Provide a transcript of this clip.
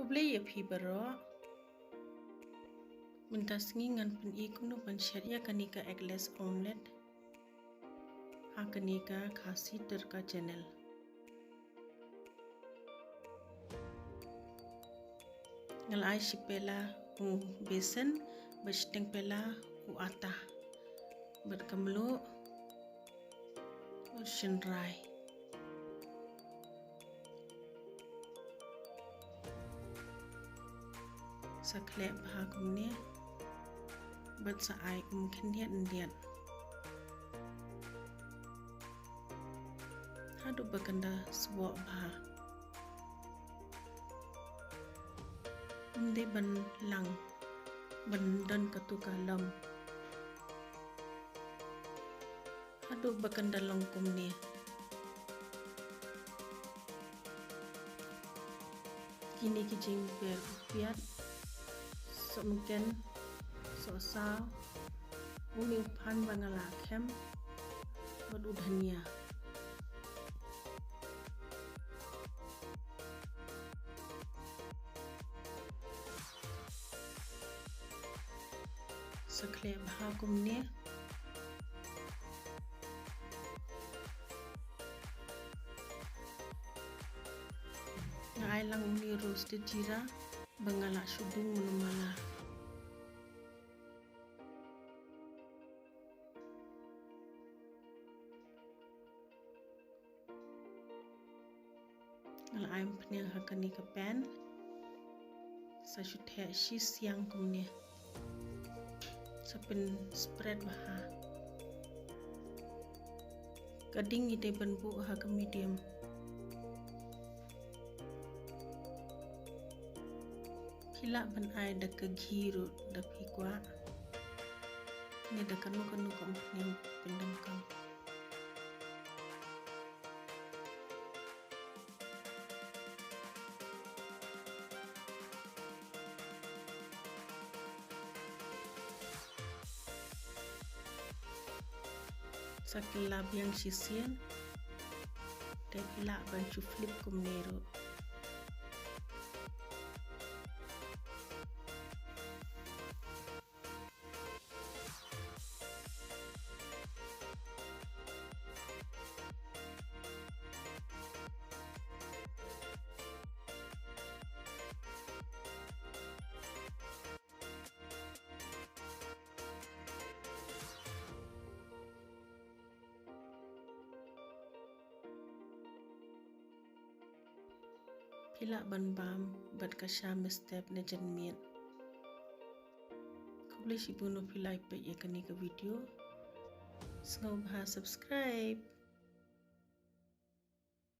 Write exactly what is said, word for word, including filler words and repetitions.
Khublei ïa phi baroh. Mynta sngi ngan pyni kumno ban shet ïa kane ka eggless omelette ha kane ka Khasi Tadka channel. Nga la ai shi pela u besan bad shiteng pela u ata bad ka mluh bad shynrai. Sa khleh bha kumne bad sa ai um khyndiat khyndiat haduh ba kan da sboh bha. Ym dei ban lang ban don katu ka lom. Haduh ba kan da long kumne. Kine ki jingpher u piat, sohmynken, sohsaw, une u phan ba nga la khem bad u dhania. Sa khleh bha kumne. Nga ai lang une u roasted jeera ba nga la shu dung mynno mala. Nga la ai umphniang ha kane ka pan. Sa shu theh shi siang kumne. Sa pynspread bha. Ka ding i dei ban buh ha ka medium. Phi lah ban ai da ka ghee ruh da phi kwah. Ne da kano kano ka umphniang pyndonkam. Sa kylla biang shisien. Te phi lah ban shu flip kumne ruh. Phi lah ban bam bad ka sha mynstep ne janmiet. Khublei shibun ba phi la peit ïa kane ka video. Sngewbha subscribe.